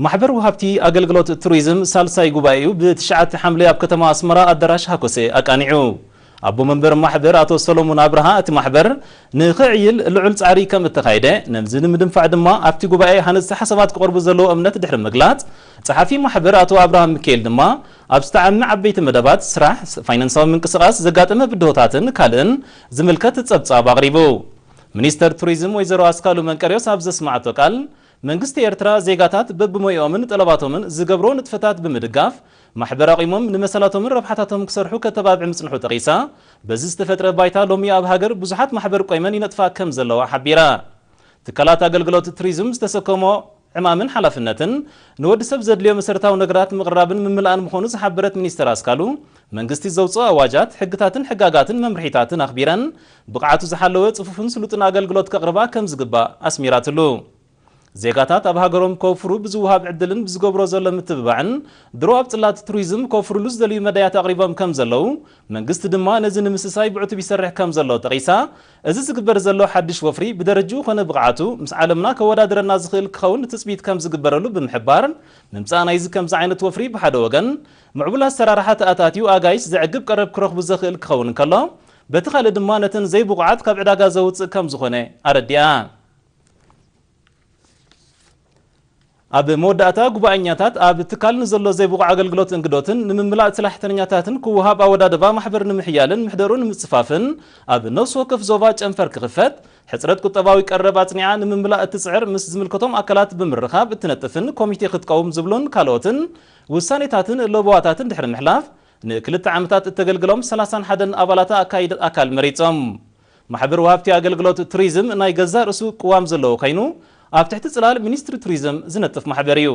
ማሕበር ወሃብቲ ኣገልግሎት ቱሪዝም ሳልሳይ ጉባኤኡ ብ9 ሓምለ ኣብ ከተማ ኣስመራ ኣዳራሽ ሃኮሴ ኣቃኒዑ። ኣቦ መንበር ማሕበር ኣቶ ሰሎሙን ኣብርሃ፣ እቲ ማሕበር ንኽዕይል ልዑል ጻዕሪ ከም እተኻየደ፣ ነዚ ንምድንፋዕ ድማ ኣብቲ ጉባኤ ሃነጽቲ ሓሳባት ክቐርቡ ዘለዎ እምነት ድሕሪ ምግላጽ፣ ጸሓፊ ማሕበር ኣቶ ኣብርሃም ሚካኤል ድማ ኣብ ዝተዓመ ዓበይቲ መደባት ስራሕ፣ ፋይናንሳዊ ምንቅስቓስ፣ ዘጋጠመ ብድሆታትን ካልእን ዝምልከት ጸብጻብ ኣቕሪቡ። ሚኒስተር ቱሪዝም ወይዘሮ ኣስካሉ መንቀርዮስ ኣብ ዘስማዕቶ ቃል፣ መንግስቲ ኤርትራ ዜጋታት በብሞይኦምን ጠለባቶምን ዝገብሮ ንጥፈታት ብምድጋፍ፣ ማሕበር ኣቑሞም ንመሰላቶምን ረብሓታቶም ክሰርሑ ከተባብዕ ምጽንሑ ጠቒሳ፣ በዚ ዝተፈጥረ ባይታ ሎሚ ኣብ ሃገር ብዙሓት ማሕበር ቆይመን ይነጥፋ ከም ዘለዋ ሓቢራ። ትካላት ኣገልግሎት ቱሪዝም ዝተሰከሞ ዕማምን ሓላፍነትን ንወዲ ሰብ ዘድልዮ መሰረታዊ ነገራት ምቕራብን ምምላእን ምዃኑ ዝሓበረት ሚኒስተር ኣስካሉ፣ መንግስቲ ዘውፅኦ ኣዋጃት፣ ሕግታትን ሕጋጋትን መምርሒታትን ኣኽቢረን ብቕዓቱ ዝሓለወ ጽፉፍን ስሉጥን ኣገልግሎት ከቕርባ ከም ዝግባእ ኣስሚራትሉ። ዜጋታት ኣብ ሃገሮም ከውፍሩ ብዝወሃብ ዕድልን ብዝገብሮ ዘሎ ምትብባዕን ድሮ ኣብ ጽላት ቱሪዝም ከውፍርሉ ዝደልዩ መዳያት ኣቕሪቦም ከም ዘለዉ፣ መንግስቲ ድማ ነዚ ንምስሳይ ብዕቱብ ይሰርሕ ከም ዘሎ ጠቒሳ፣ እዚ ዝግበር ዘሎ ሓድሽ ወፍሪ ብደረጅኡ ኾነ ብቕዓቱ ምስ ዓለምና ከወዳድረና ዝኽእል ክኸውን ትጽቢት ከም ዝግበረሉ ብምሕባር፣ ምምጻእ ናይዚ ከምዚ ዓይነት ወፍሪ ብሓደ ወገን ምዕቡል ኣሰራርሓ ተኣታትዩ ኣጋይሽ ዘዕግብ ቀረብ ክረኽቡ ዘኽእል ክኸውን እንከሎ፣ በቲ ካልእ ድማ ነተን ዘይብቑዓት ካብ ዕዳጋ ዘውጽእ ከም ዝኾነ ኣረዲኣ። ኣብ መወዳእታ፣ ጉባኤኛታት ኣብ ትካል ንዘሎ ዘይብቑዕ ኣገልግሎት እንግዶትን ንምምላእ ሰራሕተኛታትን ክወሃብ ኣወዳድባ ማሕበር ንምሕያልን ምሕደሩ ንምጽፋፍን ኣብ ነፍሲ ወከፍ ዞባ ጨንፈር ክኽፈት፣ ሕጽረት ቁጠባዊ ቀረብ ኣጽኒዓ ንምምላእ እትጽዕር ምስ ዝምልከቶም ኣካላት ብምርኻብ እትነጥፍን ኮሚቴ ክትቀውም ዝብሉን ካልኦትን ውሳኔታትን ለበዋታትን ድሕሪ ምሕላፍ፣ ንክልተ ዓመታት እተገልግሎም ሰላሳን ሓደን ኣባላታ ኣካይድ ኣካል መሪጾም። ማሕበር ወሃብቲ ኣገልግሎት ቱሪዝም ናይ ገዛእ ርእሱ ቅዋም ዘለዎ ኮይኑ፣ ኣብ ትሕቲ ጽላል ሚኒስትሪ ቱሪዝም ዝነጥፍ ማሕበር እዩ።